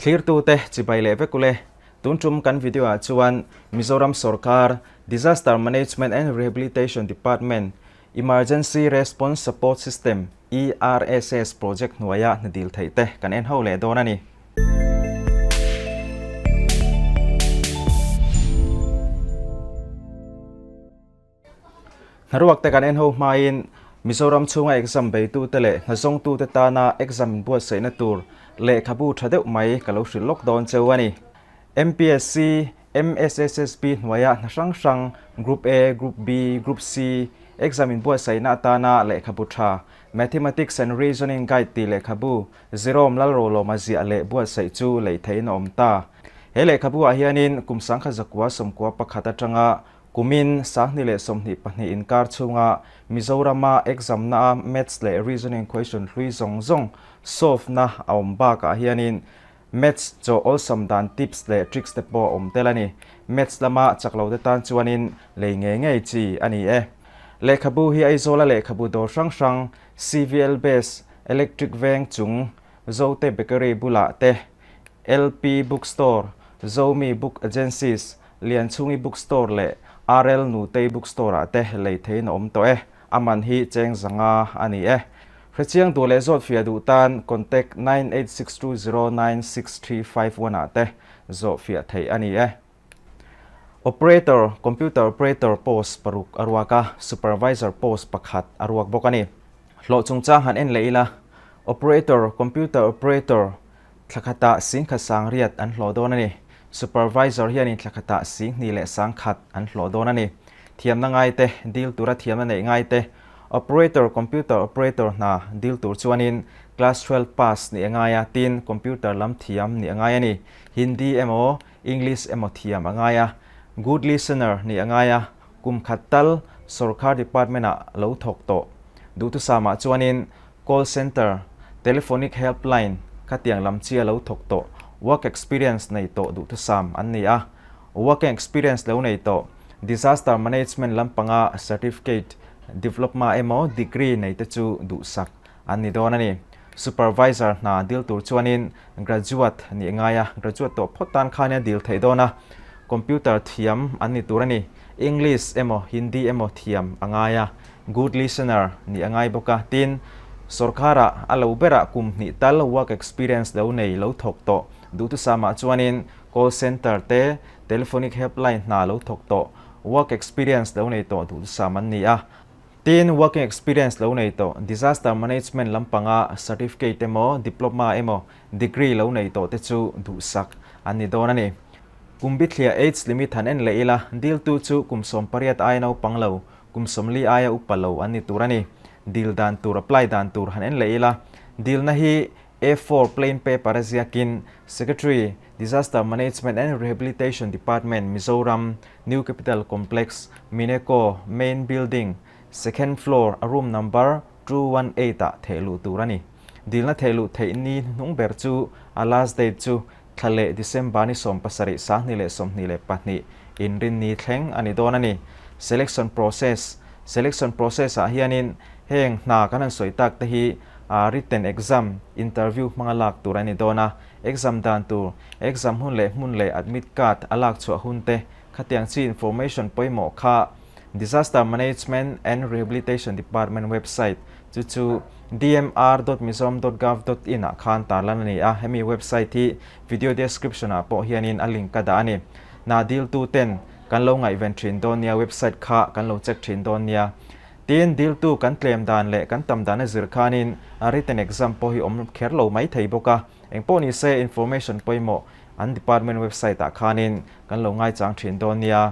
Thlirtute chibai leh vek ule, tun tum kan video ah chuan Mizoram sorkar Disaster Management and Rehabilitation Department Emergency Response Support System, ERSS, project hnuaia hna dil theih te kan en ho leh dawn a ni. Hnaruak te kan en ho hmain Mizoram chhunga exam beitute leh hnazawngtute tana exam inbuatsaihna tur lehkhabu tha deuh mai ka lo hrilh lawk dawn cheu a ni. MPSC, MSSSB hnuaia hna hrang hrang Group A, Group B, Group C exam inbuatsaihna atana lehkhabu tha Mathematics and Reasoning Guide tih lehkhabu Jerome Lalrolawma ziah leh buatsaih chu lei theihin a awm ta. He lehkhabu ah hianin kum 1991 atanga Kumin 2022 inkar chhunga Mizorama exam-na-a Maths leh Reasoning question hlui zawng zawng solve-na a awm bakah hianin Maths chaw awlsam dan tips leh tricks te pawh a awm tel a ni. Maths lama chak lo te tan chuanin lei ngei ngei chi a ni e. Lehkhabu hi Aizawla lehkhabu dawr hrang hrang, CVL Base, Electric Veng chung, Zote Bakery bulah te, LP Bookstore, Zomi Book Agencies, Lianchhungi Bookstore leh RL Nutei Bookstore ah te lei theiin a awm tawh e. A man hi cheng zanga a ni e. Hrechiang duh leh zawt fiah duh tan contact 9862096351 ah te zawh fiah theih a ni e. Operator, Computer Operator post paruk a ruak a, Supervisor post pakhat a ruak bawk a ni. Hlawh chungchang han en leh ila, Operator, Computer Operator, Thla khatah singkhat sang riat an hlawh dawn a ni. Supervisor hianin thla khatah singhnih leh sangkhat an hlawh dawn a ni. Thiamna ngaite, dil tura thiamna neih ngaite, Operator, Computer Operator hna dil tur chuanin Class 12 pass nih a ngai a, tin Computer lam thiam nih a ngai a ni. Hindi emaw, English emaw thiam a ngai a. Good listener nih a ngai a, kum khat tal sorkar department-ah lo thawk tawh. Duhthusam-ah chuanin Call Center, Telephonic Helpline, khatiang lam chi a lo thawk tawh, work experience nei tawh duhthusam an ni a. Working experience lo nei tawh, Disaster Management lampanga Certificate, Diploma emaw Degree nei te chu duhsak an ni dawn a ni. Supervisor hna dil tur chuanin Graduate nih ngai a, Graduate tawh phawt tan khan a dil theih dawn a. Computer thiam an ni tur a ni. English emaw Hindi emaw thiam a ngai a. Good listener nih a ngai bawk a, tin, sorkarah a lo berah kum hnih tal work experience lo nei lo thawk tawh duhthusam ah chuanin call center te, telephonic helpline hna lo thawk tawh work experience lo nei tawh duhthusam an ni a. Tin, working experience lo nei tawh disaster management lampanga certificate emaw, diploma emaw, degree lo nei tawh te chu duhsak an ni dawn a ni. Kum bithliah age limit han en leh ila, diltu chu kum 18 aia naupang lo Kum 40 aia upa lo an ni tur a ni. Dil dan tur, apply dan tur han en leh ila. Dilna hi A4 plain paper a ziakin Secretary, Disaster Management and Rehabilitation Department, Mizoram, New Capital Complex, Mineco, Main Building, Second Floor, a room number 218 ah theh luh tur a ni. Dilna theh luh theih ni hnuhnung ber chu a last date chu thla leh December ni 17 2022 inrinni thleng a ni dawn a ni. Selection process Selection process ah hianin heng hna kan han sawi tak te hi written exam, interview hmanga lak tur a ni dawn a. Exam dan tur, exam hun leh hmun leh admit card a lak chhuah hun te khatiang chi information pawimawh kha Disaster Management and Rehabilitation Department website chu chu dmr.mizoram.gov.in ah khan tarlan a ni a, hemi website hi video description ah pawh hianin a link ka dah a ni. Hna diltu ten kan lo ngaihven thin dawn nia, website kha kan lo check thin dawn nia. Tin, diltu kan tlem dan leh kan tam dan a zir khanin written exam pawh hi awm kher lo mai thei bawk a, engpawh ni se information pawimawh an department website ah khanin kan lo ngaichang thin dawn nia.